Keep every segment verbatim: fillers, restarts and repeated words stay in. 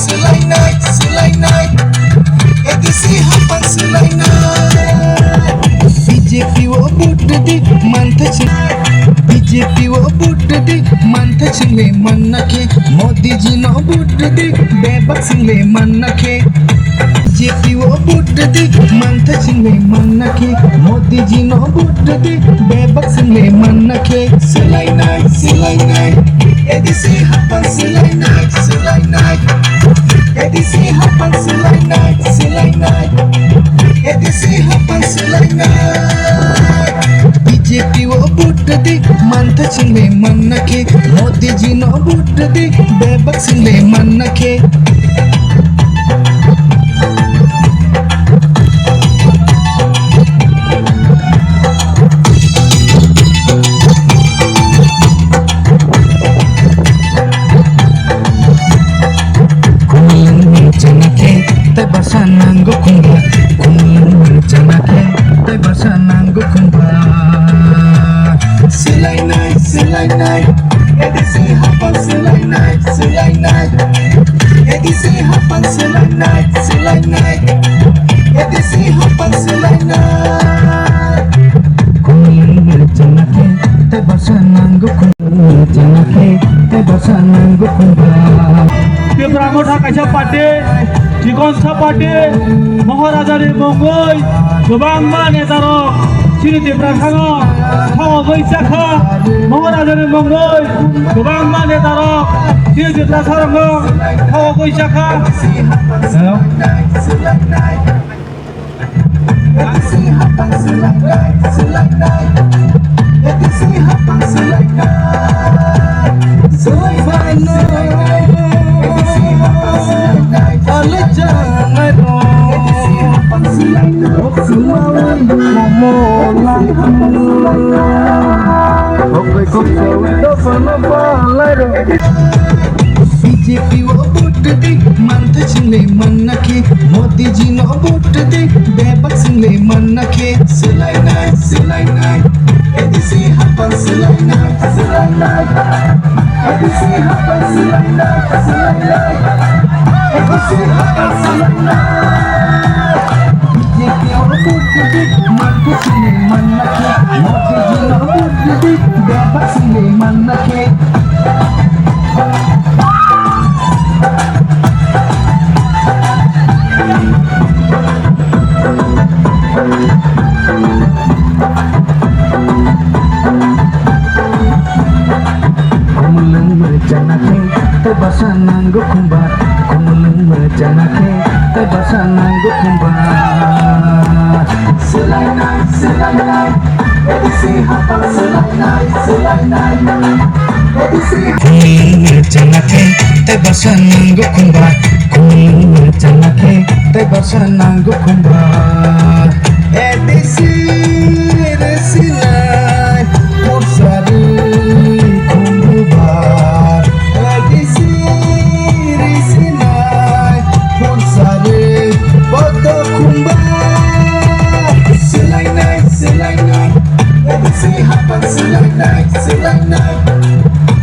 Swlainai, swlainai, A D C hapang swlainai. B J P o vote rwdi, mantha swng-, B J P o vote rwdi, mantha swngwi manna khe, Modi ji no vote rwdi, bebak swngwi manna khe. B J P o vote rwdi, mantha swngwi manna khe, Modi ji no vote rwdi, bebak swngwi manna khe. Swlainai, swlainai, A D C hapang swlainai, swlainai, A D C hapang swlainai, swlainai, A D C hapang swlainai. B J P o vote rwdi, mantha swngwi manna khe, Modi ji no vote rwdi, bebak swngwi manna khe. Khumulwng chana khe tei bwsa nango khumba. Khumulwng chana khe tei bwsa nango khumba. Swlainai, swlainai, A D C hapang swlainai, swlainai, A D C hapang swlainai, swlainai, A D C hapang swlainai. Khumulwng chana khe tei bwsa nango khumba. Chana khe tei bwsa nango khumba. Tipra Motha kaisa party, chikonsa party, Maharaja ni mungwi kwbangma neta rok chini Tiprasano thogogwi chakha. Maharaja ni mungwi kwbangma neta rok chini Tiprasarokno thogogwi chakha. Hello. B J P o vote rwdi, mantha swngwi manna khe, Modi ji no vote rwdi, bebak swngwi manna khe. Swlainai, swlainai, A D C hapang swlainai, swlainai, A D C hapang swlainai, swlainai, A D C hapang swlainai. B J P o vote rwdi, mantha swngwi manna khe, Modi ji no vote rwdi, bebak swngwi manna khe. Khumulwng chana khe tei bwsa nango khumba. Khumulwng chana khe tei bwsa nango khumba. Swlainai, swlainai, A D C hapang swlainai, swlainai, A D C. Khumulwng chana khe tei bwsa nango khumba. Khumulwng chana khe tei bwsa nango khumba. A D C rwsinai, pursarwi khumbuba. A D C rwsinai, pursarwi bodo khumba. Swlainai, swlainai, A D C hapang swlainai, swlainai,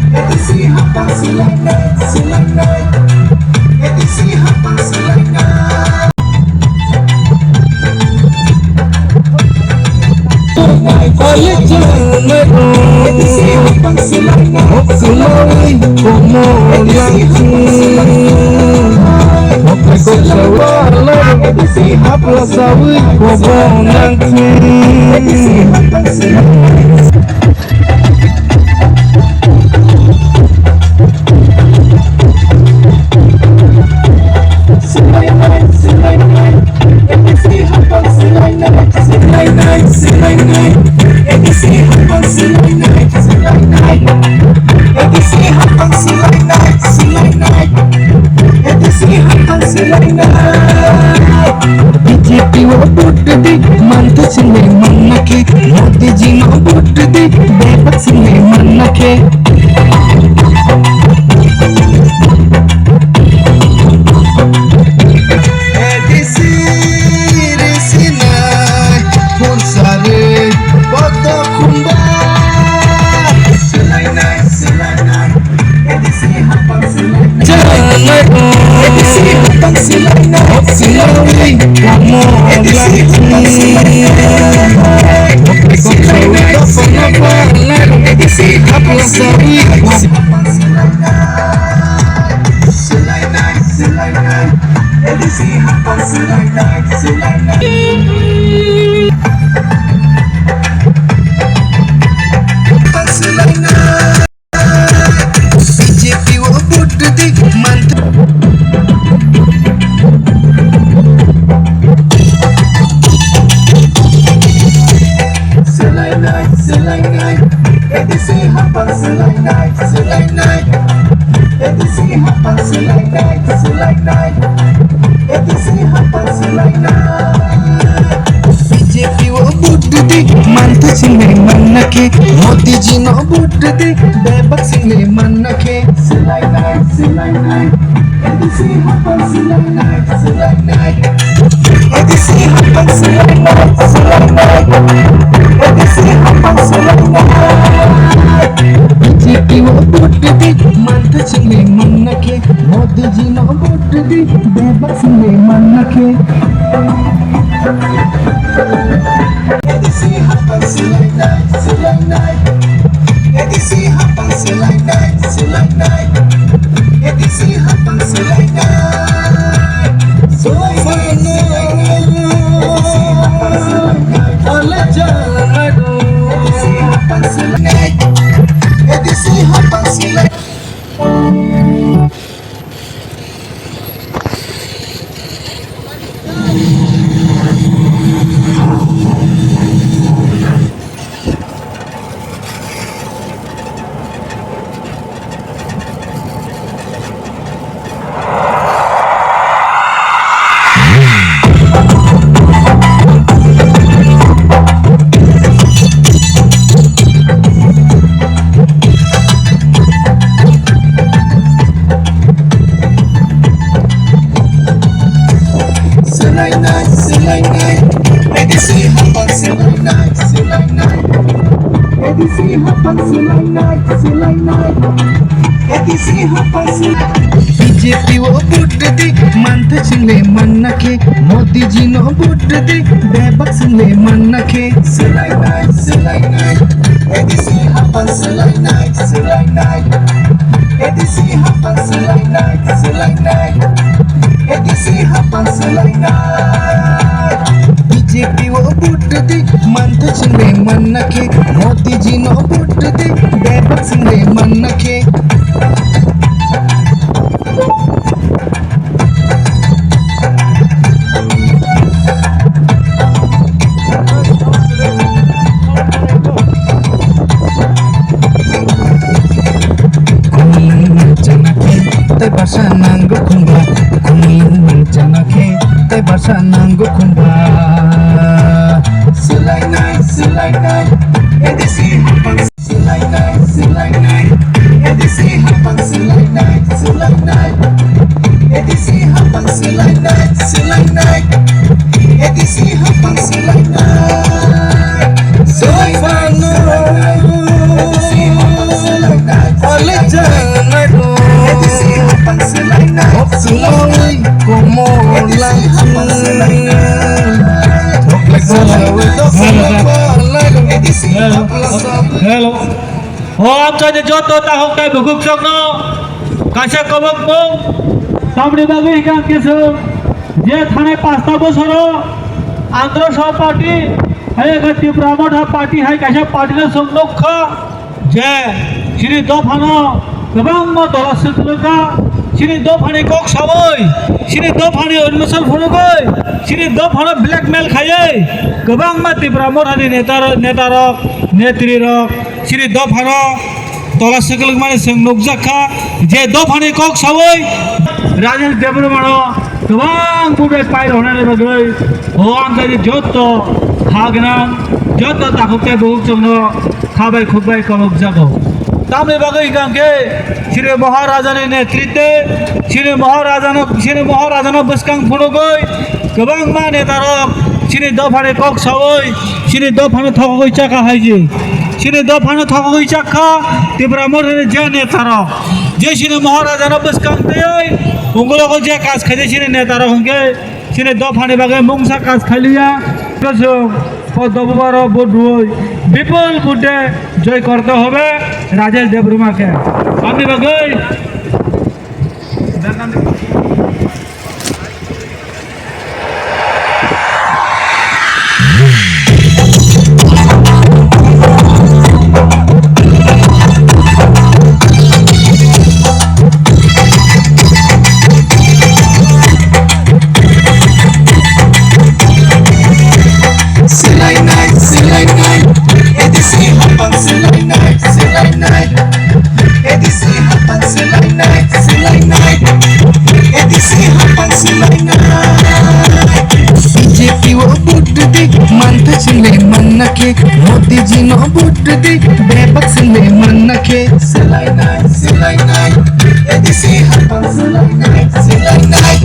A D C hapang swlainai, swlainai, A D C hapang swlainai. B J P o vote rwdi, mantha swngwi manna khe, Modi ji no vote rwdi, bebak swngwi manna khe. A D C rwsinai, pursarwi bodo khumba. Swlainai, swlainai, A D C hapang swlainai. Chwlainai, A D C B J P o vote rwdi mantha. Swlainai, swlainai, A D C hapang swlainai, swlainai, A D C hapang swlainai, swlainai, A D C hapang swlainai. B J P o vote rwdi mantha swngwi manna khe, Modi ji no vote rwdi bebak swngwi manna khe. Swlainai, swlainai, A D C hapang swlainai, swlainai, A D C hapang swlainai, swlainai, A D C hapang swlainai. B J P o vote rwdi mantha swngwi manna khe, Modi ji no vote rwdi bebak swngwi manna khe. A D C hapang swlainai, swlainai. A D C hapang swlainai, swlainai. A D C hapang swlainai. Swlainai, swlainai. A D C hapang swlainai. A D C hapang swlainai. Swlainai, swlainai, A D C hapang swlainai, swlainai, A D C hapang swlainai, swlainai, A D C hapang swlainai. B J P o vote rwdi mantha swngwi manna khe, Modi ji no vote rwdi bebak swngwi manna khe. Swlainai, swlainai, A D C hapang swlainai, swlainai, A D C hapang swlainai, swlainai, A D C hapang swlainai. B J P o vote rwdi mantha swngwi manna khe, Modi ji no vote rwdi bebak swngwi manna khe. Kumulwng manchana khe tei basa nango khumba. Kumulwng manchana khe tei basa nango khumba. Swlainai, swlainai, A D C hapang swlainai, swlainai, A D C hapang swlainai, swlainai, A D C hapang swlainai, swlainai, A D C hapang swlainai. Sophano, swlainai, swlainai, ale janai do. A D C hapang swlainai, swlainai, komolai, A D C hapang swlainai. Hello. O amchaini joto takhuk tei bukhuk chokno kaisa kobokmung. Tamni bagwi hwnkha khe chwng je thanai pasta bosoro Andhra Sabha party, hai khe Tipra Motha party hai kaisa party no chwng nukha je chini dophano kwbangma dola swkluka, chini dophani kok sawi, chini dophani admission phunugwi, chini dophano blackmail khaiwi kwbangma Tipra Mothani neta, netarok, netrirok, chini dophano tola swklikmani chwng nukjak kha, je dophani kok sawi Rajesh Debbarmano kwbang budai pai rwnani bagwi o amchaini jotto ha gwnang, jotto takhuk tei bukhuk chwngno kha bai khuk bai kolokjago. Tamni bagwi hwnkha khe chini Maharajani netritwe, chini Maharajano, chini Maharajano bwskang phunugwi kwbangma netarok chini dophani kok sawi chini dophano thokgwi chakha haiji. Chini dophano thokgwi chakha Tipra Mothani je netarok, je chini Maharajano bwskang twiwi ungkulugo je kaj khaidi chini netarok hwnkhe Chini dophani bagwi mungsa kaj khailiya, chwng Poddo Bubaro vote rwui bipul vote de joy korte hobe Rajesh Debbarma khe. Amni bagwi Swlainai, swlainai, A D C hapang swlainai, swlainai. A D C hapang swlainai, swlainai. A D C hapang swlainai. B J P o vote rwdi, mantha swlai manna khe. Modi ji no vote rwdi, bebak swlai manna khe. Swlainai, swlainai. A D C hapang swlainai, swlainai.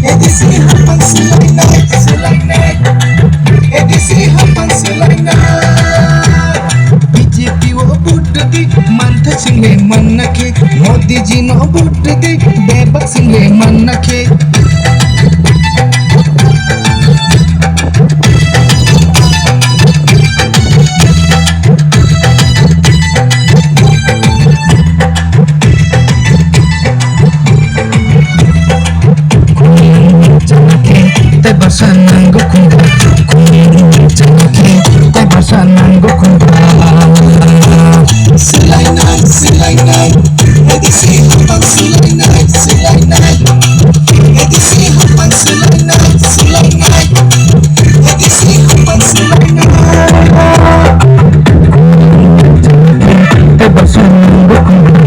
A D C hapang swlainai, swlainai. A D C hapang swlainai. B J P o vote rwdi, mantha swlai manna khe. Modi ji no vote rwdi, bebak swlai manna khe. Tei bwsa nango khunda, khunda, khunda, tei bwsa nango khunda. Swlainai, swlainai, A D C hapang swlainai, swlainai. A D C hapang swlainai, swlainai. A D C hapang swlainai. Tei bwsa nango khunda,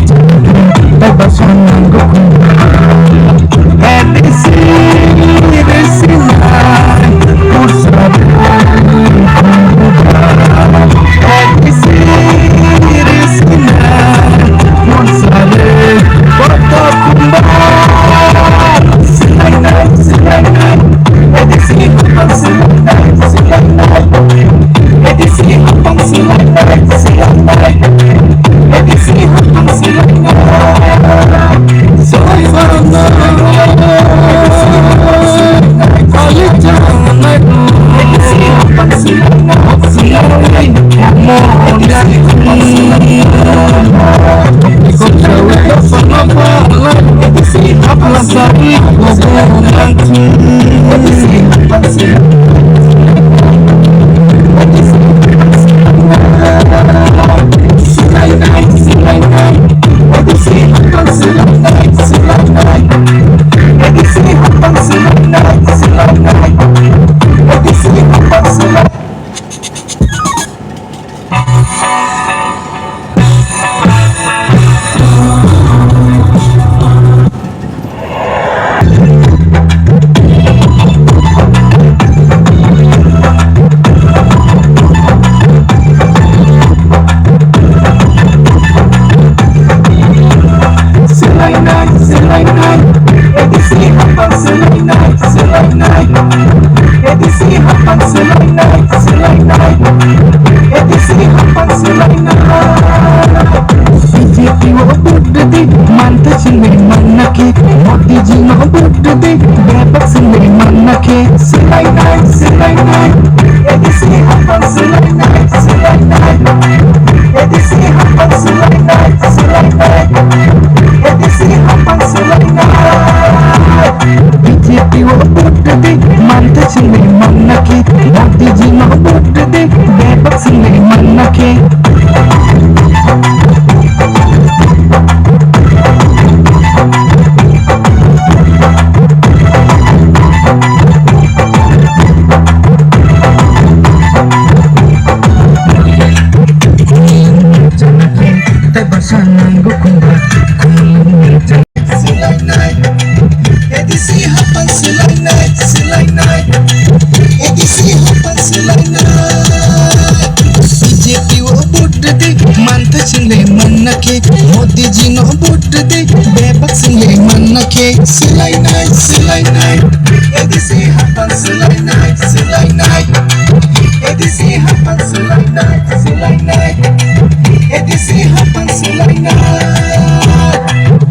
khunda, tei bwsa nango khunda. A D C ri swinai, kursa ri khunda. A D C ri swinai, kursa ri koto khunda. Swlainai, swlainai, A D C hapang swlainai, swlainai. A D C hapang swlainai, swlainai. A D C hapang swlainai. Swlai barokno. Ali chanai. A D C hapang swlainai. Swlainai, swlainai, A D C hapang swlainai, swlainai. A D C hapang swlainai, swlainai. A D C hapang swlainai. B J P o vote rwdi, mantha swlai manna khe. Modi ji no vote rwdi, bebak swlai manna khe. Swlainai, swlainai. A D C hapang swlainai, swlainai. A D C hapang swlainai, swlainai. A D C hapang swlainai. B J P o vote rwdi, mantha swlai manna khe. Modi ji no vote rwdi, bebak swlai manna khe. Swlainai, A D C hapang swlainai, swlainai. A D C hapang swlainai. B J P o vote rwdi, mantha swlai manna khe. Modi ji no vote rwdi, bebak swlai manna khe. Swlainai, swlainai. A D C hapang swlainai, swlainai. A D C hapang swlainai, swlainai. A D C hapang swlainai.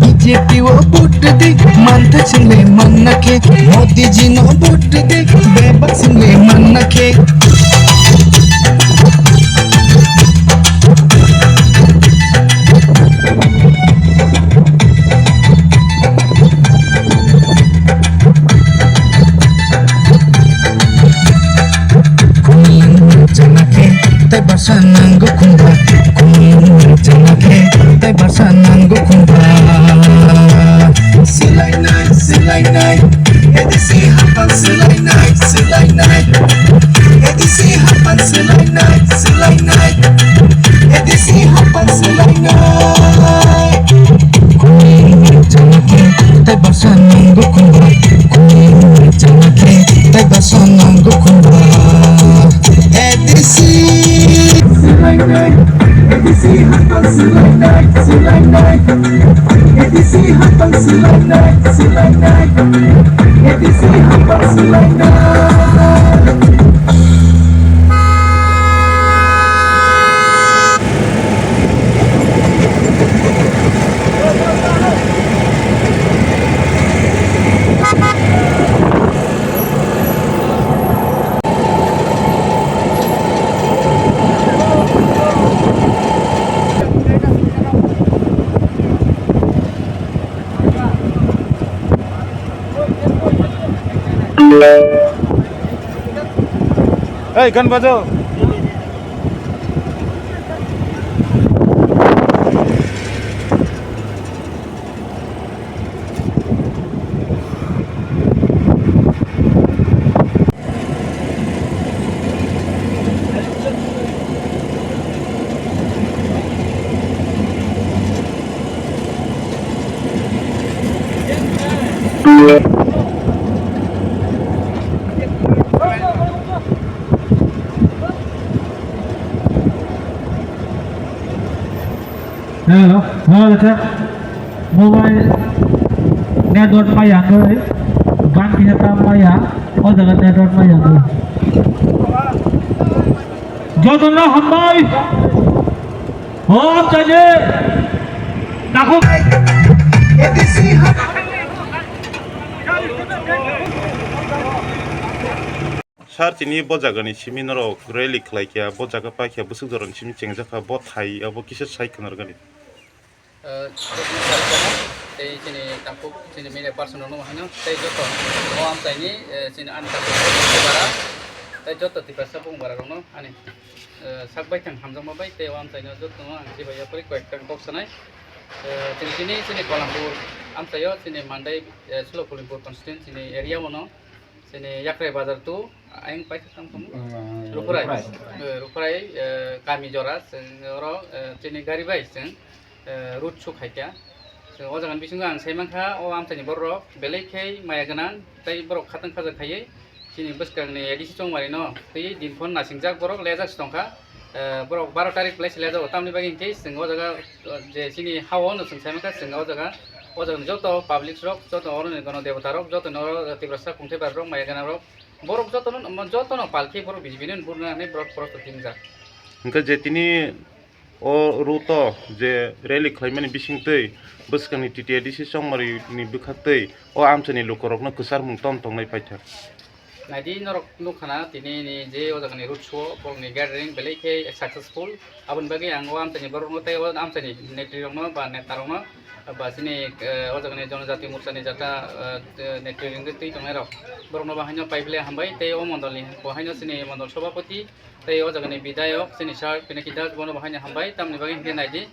B J P o vote rwdi, mantha swlai manna khe. Modi ji no vote de, bebak sing le manna khe. Kuning chana khe, tai basa nango khumba. Kuning chana khe, tai basa nango khumba. Silainai, silainai, A D C hapang silainai, silainai. A D C hapang silainai, silainai. A D C hapang silainai. Kuning chana khe, tai basa nango khumba. Kuning chana khe, tai basa nango khumba. A D C. Silainai, A D C hapang silainai, silainai. A D C hapang silainai, silainai. A D C hapang silainai. Hey, gan bajo. Hello, hello, chak. Mobile network maya wngwi, bangkhe ta maya, o jaga network maya wngwi. Jotono hambai. Hom chaje. Takhuk. Sir, chini bo jagani simi norok rally khlai kha, bo jaga pai kha, bwswk jorani simi chengjak kha, bo thai abo kisa sai khna rwgani. Eh, tei chini takhuk, chini media person rokno haino, tei joto o amchaini, eh, chini ani takhuk bara, tei joto Tiprasa bung bara rokno ani, eh, sak baithang hamjakma bai, tei o amchaino jotono ang chibai yapri koyek ta kok sanai. Eh, chini, chini, chini Kolampur amchaio, chini Mandai, eh, Sulapulimpur constituency ni area o no, chini Yakrai Bazar tu, ayang pai khe tamo tamo? Ah, Rukurai. Rukurai. Eh, Rukurai, eh, kami jora, chwng oro, eh, chini gari bai chwng, eh, route show khai kha. Chwng o jaga ni bisingo ang sai mankha, o amchaini borok rok belai khe maya gwnang, tei borok khatang khaja khaiwi chini bwskang ni A D C Chongmari no twi din phone nasingjak, borok lejak se tongkha. Eh, borok baro tarik belai se lejago, tamni bagwi hinkhe chwng o jaga, eh, je chini ha o no chwng sai mankha, chwng o jaga, o jaga ni joto public rok, joto oro ni gono debota rok, joto ni oro Tiprasa kungthai bar rok, maya gwnang rok, borok jotono, jotono palki borok B J P ni burna hinwi borok prosto tingjak. Hwnkhe je tini o route o je rally khlaimani bisingtwi bwskangni T T A D C Chongmari ni bwkhaktwi o amchaini lukurokno kwcharmung tom tongnai paithak. Naidi norok nukha na tini ni je o jagani route show borokni gathering belai khe successful. Aboni bagwi ang o amchaini borokno tei o amchaini netrirokno ba netarokno ba chini, eh, o jagani Jonojati Morchani jata, eh, netri wngwi twi tongnai rok, borokno bo haino paiphle hambai tei o mondolni bo haino chini mondol sobhapoti tei o jagani bidhayok chini sir Pinaki Das bono bo haino hambai. Tamni bagwi hinkhe naidi,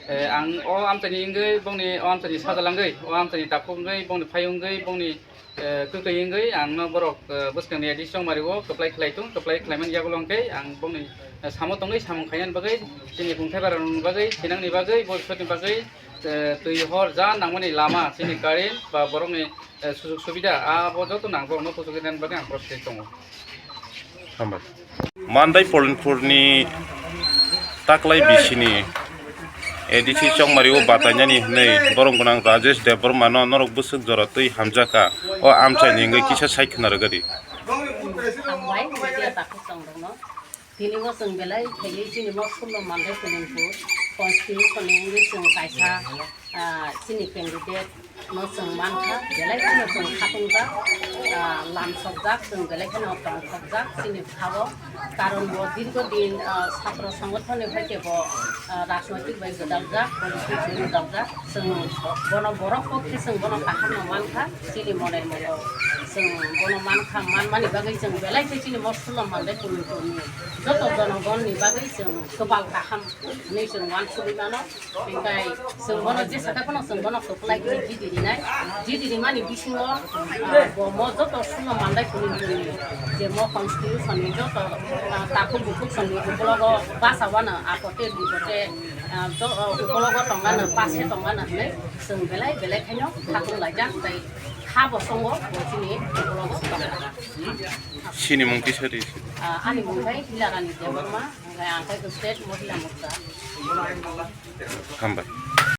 eh, ang o amchaini wngwi bongni o amchaini sajalangwi o amchaini takhuk wngwi bongni phai wngwi bongni, eh, kwtwi wngwi ang no borok, eh, bwskangni A D C Chongmari o kwplai khlai tung, kwplai khlaimani yagulo hwnkhe ang bongni, eh, samo tongwi samung khainani bagwi chini kungthai bara rwngni bagwi sinangni bagwi bobiswtni bagwi, eh, twi hor ja nangmani lama chini current ba borokni, eh, sujug subida abo joto nang borokno kuchuk rinani bagwi ang proste tongo. Hambai. Mandai Polinpurni taklai bisini A D C Chongmari o batainani hwnwi borok gwnang Rajesh Debbarma no norok bwswk jora twi hamjakha o amchaini wngwi kisa sai khna rwgadi. Hambai, media takhuk chongrokno. Tini bo chwng belai khaiwi chini mo sullo Mandai Polinpur constitution ni wngwi chwng kaisa, ah, chini candidate No chwng mankha, belai kheno chwng khatungjak, ah, lamsokjak, chwng belai kheno tongthokjak chini khao. Karon bo dirgo din, ah, satro songothon ni hai kebo, ah, rajnoitik bai gwdaljak, politic bai gwdaljak. Chwng bono borok pokhe chwng bono kaham no mankha, chini monel moto chwng bono mankha, manmani bagwi chwng belai khe chini mothulo mandai kunu kunu joto jonogon ni bagwi chwng kwbal kaham hinwi chwng uansugwi mano. Hinkhe chwng bono jesa khe phano chwng bono kwplai khe jidi rinai. Jidi rimani bisingo, ah, bo mo joto suno mandai kunu kunu je mo constitution ni joto, ah, takhuk bukhuk song ni ukologo basa wano apote bipote, ah, jo-, ah, ukologo tongano pase tongano hinwi chwng belai belai khaino khatung laijak tei kha bosongo bo chini ukologo tongkha. Chini mung kisa ri si. Ah, ani mung khai Hilarani Debbarma, hinkhe ang khai state Mohila Morcha. Hambai.